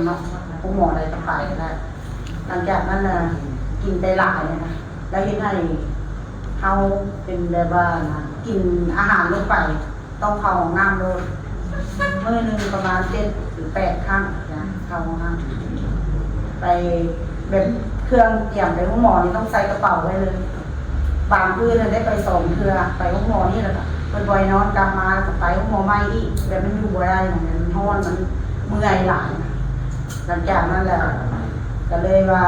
ເນາະ ໂຮງໝໍໃດກໍໄປແລ້ວ. ຫຼັງຈາກນັ້ນນະ ກິນໄປຫຼາຍນະ ແລ້ວເຮັດໃຫ້ເຮົາເປັນແບບວ່ານະ ກິນອາຫານລົງໄປ ຕ້ອງເຂົ້າຫ້ອງນ້ຳໂລດ. ມື້ໜຶ່ງປະມານເຈັດຫຼືແປດຄັ້ງນະ ເຂົ້າຫ້ອງນ້ຳ. ໄປແບບເຄື່ອງກຽມໄປໂຮງໝໍນີ້ຕ້ອງໃສ່ກະເປົາໄວ້ເລີຍ. ບາງຄືນນະໄດ້ໄປສອງເທື່ອ ໄປໂຮງໝໍນີ້ແລ້ວກໍເພິ່ນບໍ່ໃຫ້ນອນ ກັບມາແລ້ວກໍໄປໂຮງໝໍໃໝ່ອີກ. ແບບມັນຢູ່ບໍ່ໄດ້ນະ ມັນຮ້ອນ ມັນເມື່ອຍຫຼາຍນະ. ຫຼັງຈາກນັ້ນແຫຼະ ກໍເລີຍວ່າ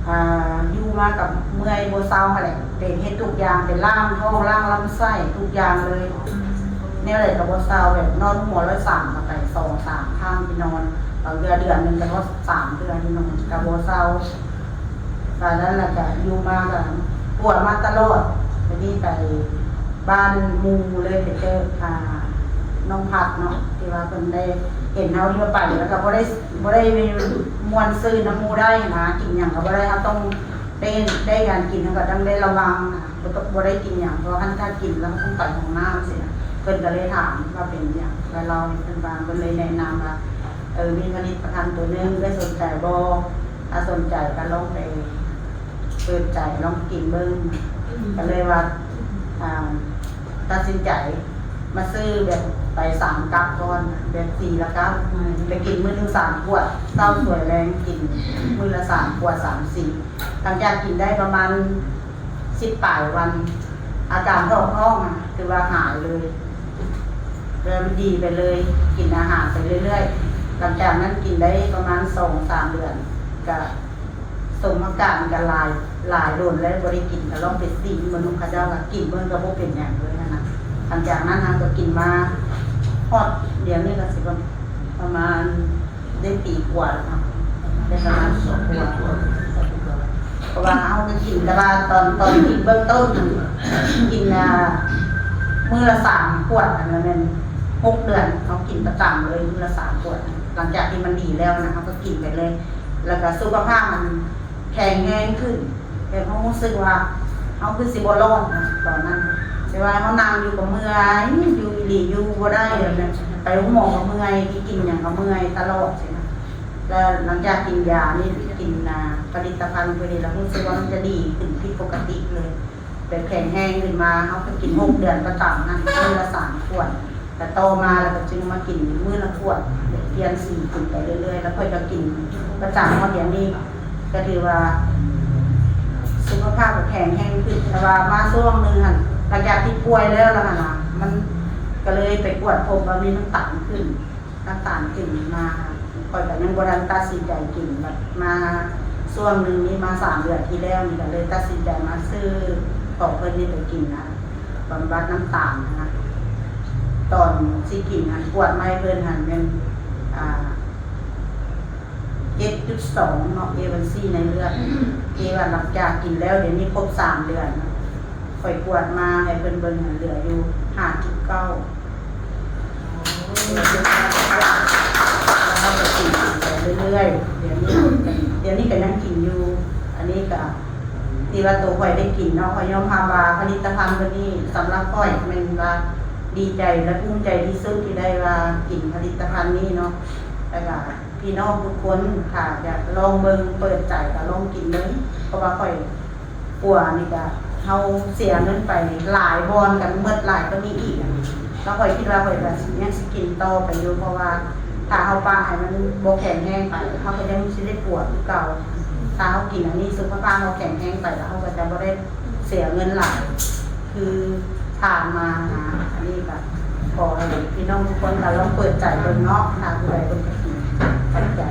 ອ່າ ຢູ່ມາກໍເມື່ອຍບໍ່ເຊົາຫັ້ນແຫຼະ ໄປເຮັດທຸກຢ່າງ ໄປລ້າງທ້ອງ ລ້າງລຳໄສ້ ທຸກຢ່າງເລີຍ. ແນວໃດກໍບໍ່ເຊົາ ແບບນອນໂຮງໝໍລະສາມ ກໍໄປສອງສາມຄັ້ງທີ່ນອນ. ບາງເທື່ອເດືອນໜຶ່ງກໍຮອດສາມເທື່ອທີ່ນອນ ກໍບໍ່ເຊົາ. ບາດນັ້ນລະກະຢູ່ມາກະປວດມາຕະຫຼອດ. ບາດນີ້ໄປບ້ານໝູ່ເລີຍ ໄປເຈີ ອ່າ ນ້ອງພັດເນາະ ທີ່ວ່າເພິ່ນໄດ້ເຫັນເຮົາເທື່ອໄປ ລະກະບໍ່ໄດ້ ບໍ່ໄດ້ມ່ວນຊື່ນນຳໝູ່ໄດ້ນະ ກິນຫຍັງກະບໍ່ໄດ້. ເຮົາຕ້ອງໄດ້ ໄດ້ການກິນ ເຮົາກະຕ້ອງໄດ້ລະວັງນະ ບໍ່ຕ້ອງ ບໍ່ໄດ້ກິນຫຍັງ ເພາະວ່າຄັນຖ້າກິນລະເຮົາຕ້ອງໄປຫ້ອງນ້ຳຊີ້ນະ. ເພິ່ນກະເລີຍຖາມວ່າເປັນຫຍັງ ລະເລົ່າໃຫ້ເພິ່ນຟັງ ເພິ່ນເລີຍແນະນຳວ່າ ເອີ ມີຜະລິດຕະພັນໂຕໜຶ່ງ ເອື້ອຍສົນໃຈບໍ່? ຖ້າສົນໃຈກໍລອງໄປເປີດໃຈລອງກິນເບິ່ງ. ອືມ ກໍເລີຍວ່າ ອ່າ ຕັດສິນໃຈມາຊື້ແບບໄປສາມກັບກ່ອນ ແບບສີ່ລະກັບ ອືມ ໄປກິນມື້ໜຶ່ງສາມຂວດ ເຊົ້າສວຍແລງກິນມື້ລະສາມຂວດ ສາມສີ່. ຫຼັງຈາກກິນໄດ້ປະມານ ສິບປາຍວັນ ອາການຖອກທ້ອງນະ ຖືວ່າຫາຍເລີຍ ແລ້ວດີໄປເລີຍ ກິນອາຫານໄປເລື້ອຍໆ. ຫຼັງຈາກນັ້ນກິນໄດ້ປະມານສອງສາມເດືອນ ກະສົມອາການກະຫຼາຍ ຫຼາຍດົນແລ້ວບໍ່ໄດ້ກິນ ກະລອງໄປຊີມເບິ່ງ ເຂົາເຈົ້າກະກິນເບິ່ງກະບໍ່ເປັນຫຍັງເລີຍຫັ້ນນະ. ຫຼັງຈາກນັ້ນເຮົາກະກິນມາຮອດດຽວນີ້ກະຊິປະມານ ໄດ້ປີກວ່າແລ້ວເນາະ ໄດ້ປະມານສອງປີກວ່າ ເພາະວ່າເຮົາກໍກິນ ແຕ່ວ່າຕອນ ຕອນກິນເບື້ອງຕົ້ນຫັ້ນ ກິນ ອ່າ ມື້ລະສາມຂວດ ອັນນັ້ນແມ່ນຫົກເດືອນ ເຮົາກິນປະຈຳເລີຍ ມື້ລະສາມຂວດ. ຫຼັງຈາກທີ່ມັນດີແລ້ວນະ ເຮົາກໍກິນໄປເລີຍ ແລ້ວກໍສຸຂະພາບມັນ ແຂງແຮງຂຶ້ນ ແບບເຮົາຮູ້ສຶກວ່າເຮົາຄືຊິບໍ່ລອດນະຕອນນັ້ນ ແຕ່ວ່າເຮົານັ່ງຢູ່ກໍເມື່ອຍ ຢູ່ອີ່ຫຼີຢູ່ບໍ່ໄດ້ ແບບນັ້ນ ໄປໂຮງໝໍກໍເມື່ອຍ ກິນຫຍັງກໍເມື່ອຍຕະຫຼອດຊີ້ນະ. ແລ້ວຫຼັງຈາກກິນຢານີ້ ກິນ ອ່າ ຜະລິດຕະພັນຕົວນີ້ ແລ້ວຮູ້ສຶກວ່າມັນຈະດີຂຶ້ນຜິດປົກກະຕິເລີຍ ແບບແຂງແຮງຂຶ້ນມາ. ເຮົາກໍກິນຫົກເດືອນປະຈຳນະ ມື້ລະສາມຂວດ. ແລ້ວຕໍ່ມາແລ້ວກໍຈຶ່ງມາກິນມື້ລະຂວດ ແບບປ່ຽນສີກິນໄປເລື້ອຍໆ ແລ້ວຂ້ອຍກໍກິນປະຈຳຮອດດຽວນີ້ ກໍຖືວ່າສຸຂະພາບກໍແຂງແຮງຂຶ້ນ. ແຕ່ວ່າມາຊ່ວງໜຶ່ງຫັ້ນ ຫຼັງຈາກທີ່ປ່ວຍແລ້ວລະຫັ້ນນະ ມັນກໍເລີຍໄປກວດພົບວ່າມີນ້ຳຕານຂຶ້ນ ນ້ຳຕານຂຶ້ນມາ ຂ້ອຍກໍຍັງບໍ່ທັນຕັດສິນໃຈກິນ. ບັດມາຊ່ວງໜຶ່ງນີ້ ມາສາມເດືອນທີ່ແລ້ວນີ້ ກໍເລີຍຕັດສິນໃຈມາຊື້ຂອງເພິ່ນນີ້ໄປກິນນະ ບຳບັດນ້ຳຕານນະ. ຕອນຊິກິນຫັ້ນ ກວດມາໃຫ້ເພິ່ນຫັ້ນແມ່ນ ອ່າ ເຈັດຈຸດສອງເນາະ ເອວັນຊີໃນເລືອດ ທີ່ວ່າຫຼັງຈາກກິນແລ້ວ ດຽວນີ້ຄົບສາມເດືອນ ຂ້ອຍກວດມາໃຫ້ເພິ່ນເບິ່ງຫັ້ນ ເຫຼືອຢູ່ຫ້າຈຸດເກົ້າ. ແລ້ວເຮົາກໍກິນໄປເລື້ອຍໆ ດຽວນີ້ ດຽວນີ້ກໍຍັງກິນຢູ່. ອັນນີ້ກໍ ທີ່ວ່າໂຕຂ້ອຍໄດ້ກິນເນາະ ຂ້ອຍຍອມຮັບວ່າຜະລິດຕະພັນຕົວນີ້ສຳລັບຂ້ອຍແມ່ນວ່າດີໃຈ ແລະ ພູມໃຈທີ່ສຸດທີ່ໄດ້ວ່າກິນຜະລິດຕະພັນນີ້ເນາະ. ແລ້ວກໍພີ່ນ້ອງທຸກຄົນ ຖ້າຢາກລອງເບິ່ງ ເປີດໃຈກໍລອງກິນເບິ່ງ ເພາະວ່າຂ້ອຍປົວນີ້ກໍ ເຮົາເສຍເງິນໄປຫຼາຍບ່ອນ ກໍໝົດຫຼາຍກວ່ານີ້ອີກ. ແລ້ວຂ້ອຍຄິດວ່າຂ້ອຍກໍຍັງຊິກິນຕໍ່ໄປຢູ່ ເພາະວ່າຖ້າເຮົາປະໃຫ້ມັນບໍ່ແຂງແຮງໄປ ເຮົາກໍຍັງຊິໄດ້ປົວຄືເກົ່າ. ຖ້າເຮົາກິນອັນນີ້ ສຸຂະພາບເຮົາແຂງແຮງໄປ ແລ້ວເຮົາກໍຈະບໍ່ໄດ້ເສຍເງິນຫຼາຍຄືຜ່ານມານະ. ອັນນີ້ກໍຂໍໃຫ້ພີ່ນ້ອງທຸກຄົນກໍລອງເປີດໃຈເບິ່ງເນາະ ຖ້າຜູ້ໃດເພິ່ນຈະກິນ. ຂອບໃຈ.